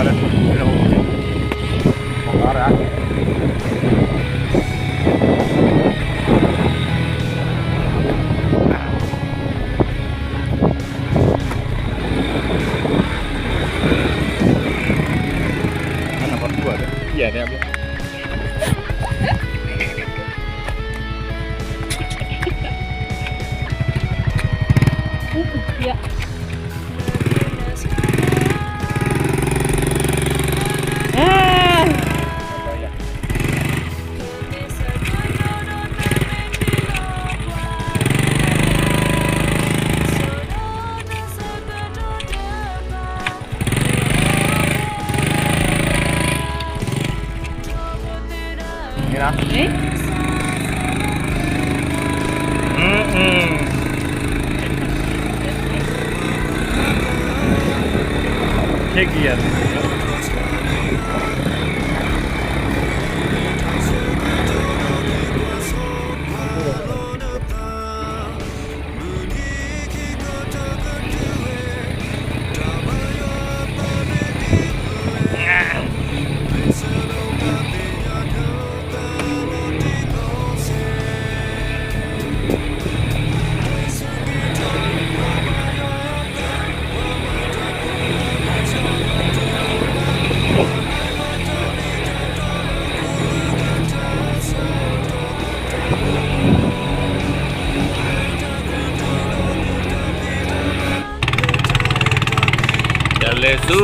လဲၤဆူ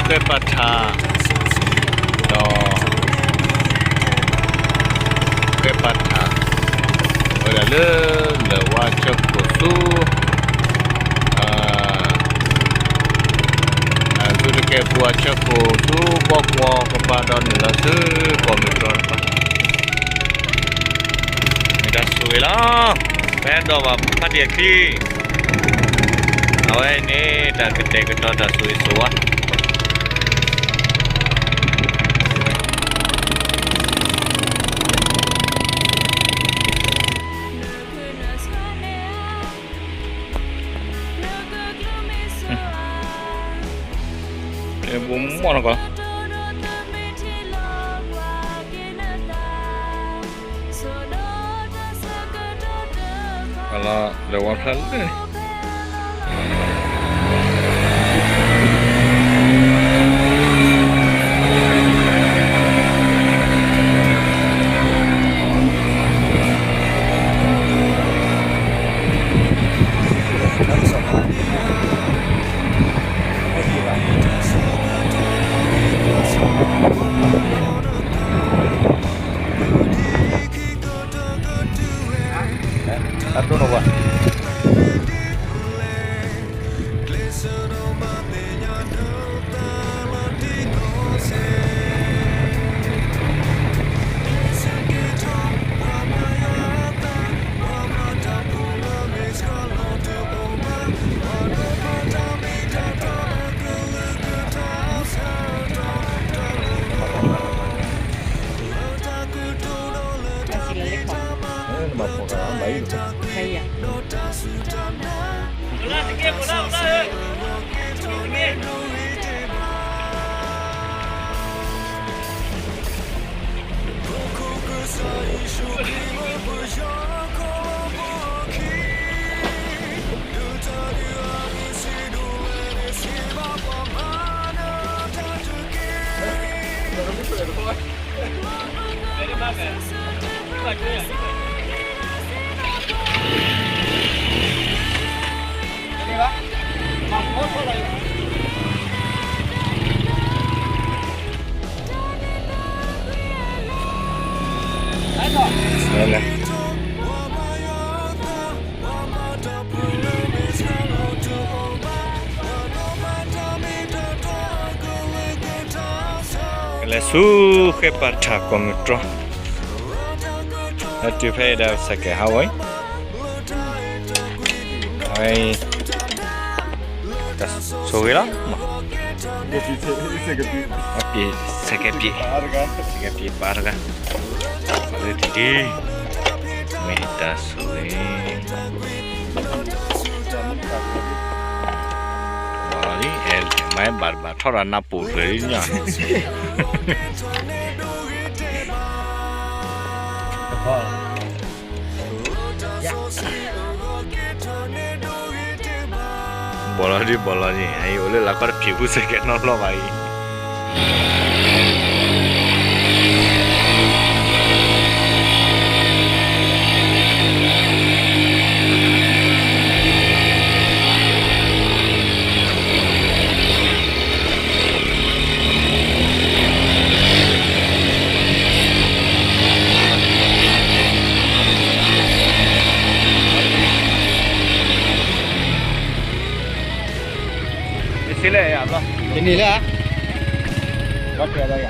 ဃဲပာ်ထး ဒီး ဃဲပာ်ထး ဝဲဒၣ်လၢ လၢၢ်ဝါဆၢခိၣ်ဆူ အသုတကဲပူၤအဆၢခိၣ်ဆူဘီကွီၤကပၤဒီးနုာ်လီၤဆူကီၢ်မုၢ်တြီတပၤ မ့ၢ်တၢ်ဆိၣ်ဂ့ၤလီၤ. ပဟဲဒိးဘၣ်ဖါတံၢ်အချံ အဝဲန့ၣ် တၢ်ကတဲာ်ကတီၤတၢ်ဆိၣ်ဂ့ၤဆိၣ်ဝါ ဘိမီၢ်နကီး လၢဝဲဖျါလၢ တၢ်တိၢ်နီၣ်ဝဲ လဲၤဆူဃဲပာ်ထးကီၢ်မုၢ်တြီ လၢတုၤဖဲအံၤဒီး cycle ဟးဝဲ အဝဲ တၢ်ဆိၣ်ဂ့ၤလီၤ cycle ပံး cycle ပံး cycle ပံးပာ်တဂၤ လၢတံၢ်တံၢ် မ့ၢ်တၢ်ဆိၣ်ဂ့ၤ ဝံၤလံ အဲၣ်မ ဘၣ်တဘၣ်ထီၣ်ဒီးနၢ်ပူၤဖျၢၣ်ညါ ဘီလီၤဒုးဘီလီၤန့ၣ် အံၤအိၣ်လၢလၢကီၢ်တဖျံးဖုစဲးကဲနီတဘျီဘၣ်အံၤ ယဆ့လဲၣ်ယၤဘျီ ယန့ၢ်လၢ ဘၣ်ထွဲလီၤယၤ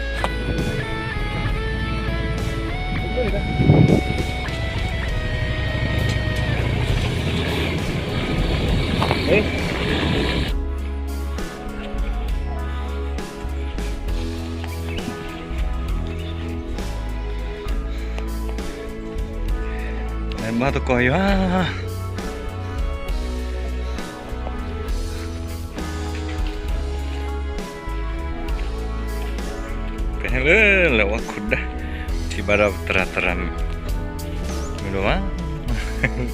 ဘၣ်သကိးယွၤ ပဟဲလၢလဲၤဝါခိၣ်ဒၢ ထံၣ်ဘၣ်ဒီးပသရၣ်သရၣ်မုၣ် မ့ၢ်ဒိၣ်မး ဖံၣ်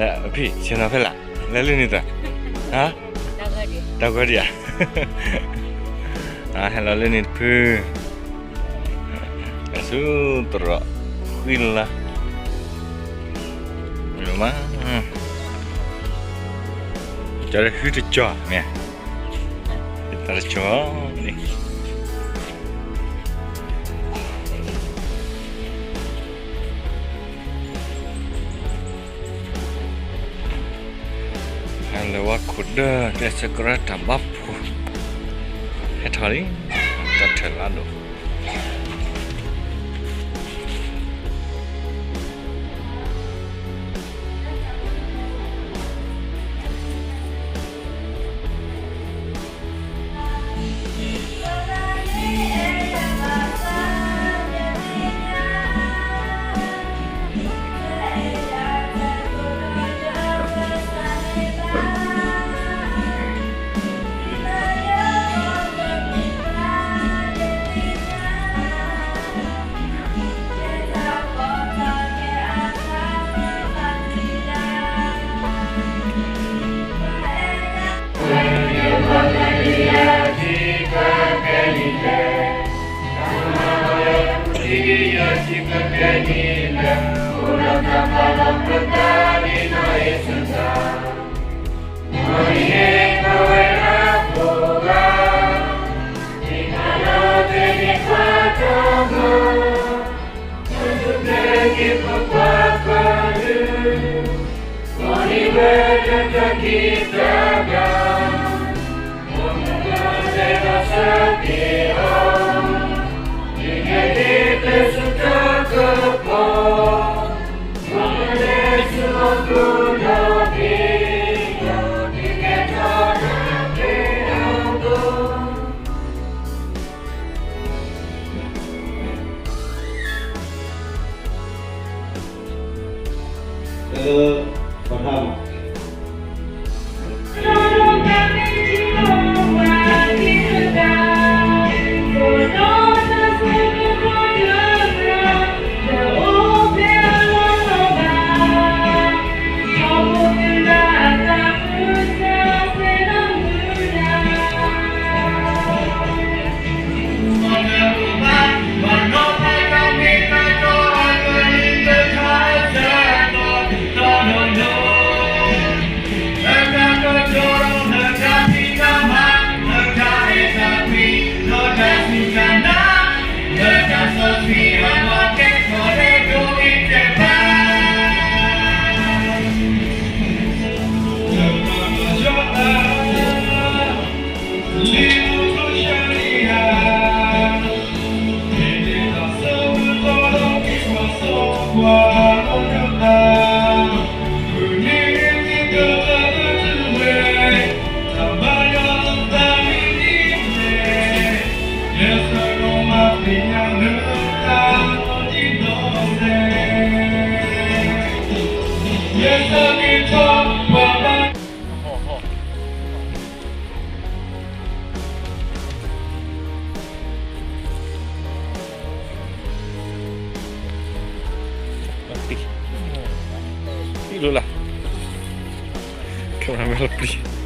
ဆ့ၣ်နီၤဖဲလဲၣ် လဲၤလၢန့ၣ်တၢ် တၢ်ဂီၤဒံးဧါ ဟဲလီၤလၢန့ၣ်တဖု အဆူသရိာ်ဃံလၤ မ့ၢ်မး ကၠီၤလၢဟုတကၠီၤမ့ၢ် တၢ်တကၠီၤန့ၣ် ဟဲလၢဝါခိၣ်ဒၢ ကျဲးစၢးကရၢတၢ်ဘါဖှူ ဟဲထီၣ်လံ တၢ်ထၢၣ်လၢဒိၣ် လၢလၢ cameraman လီၤ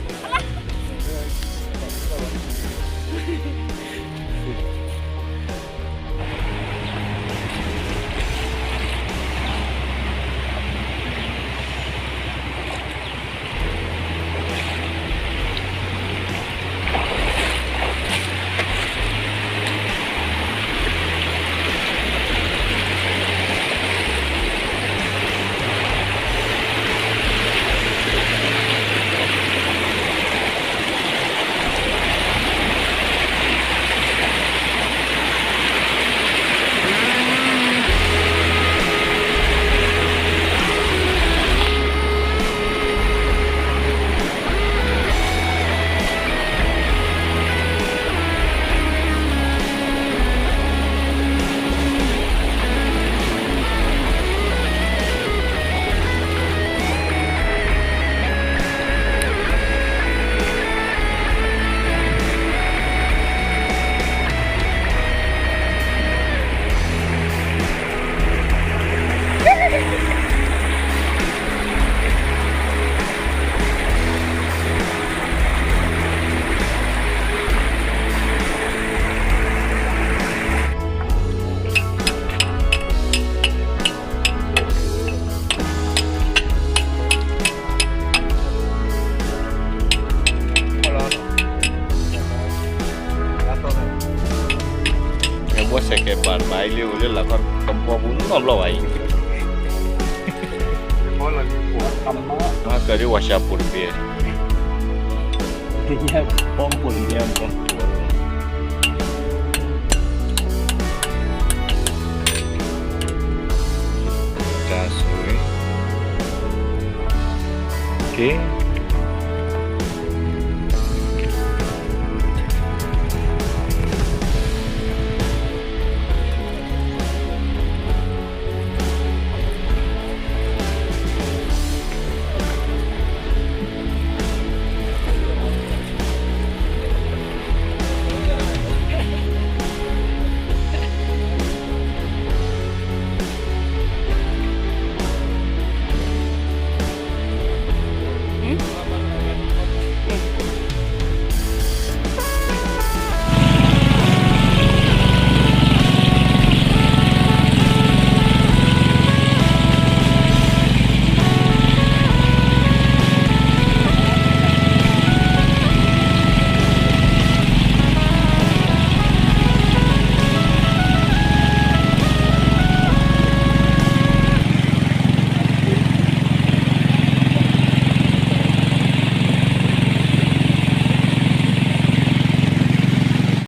ပျံၤ ဘၣ်ဆဲးကဲဘၣ်ဘၣ်အံၤလံ အိၣ်လၢလၢ်ခီတဘီပူၤနီတဘျီဘၣ်အံၤ မၤကဒုးဝၤၡၤပူၤတဘ့ၣ် ပီပူၤတဘ့ၣ် ပီပူၤ တၢ်ဆိၣ်ဂ့ၤ က့ၤ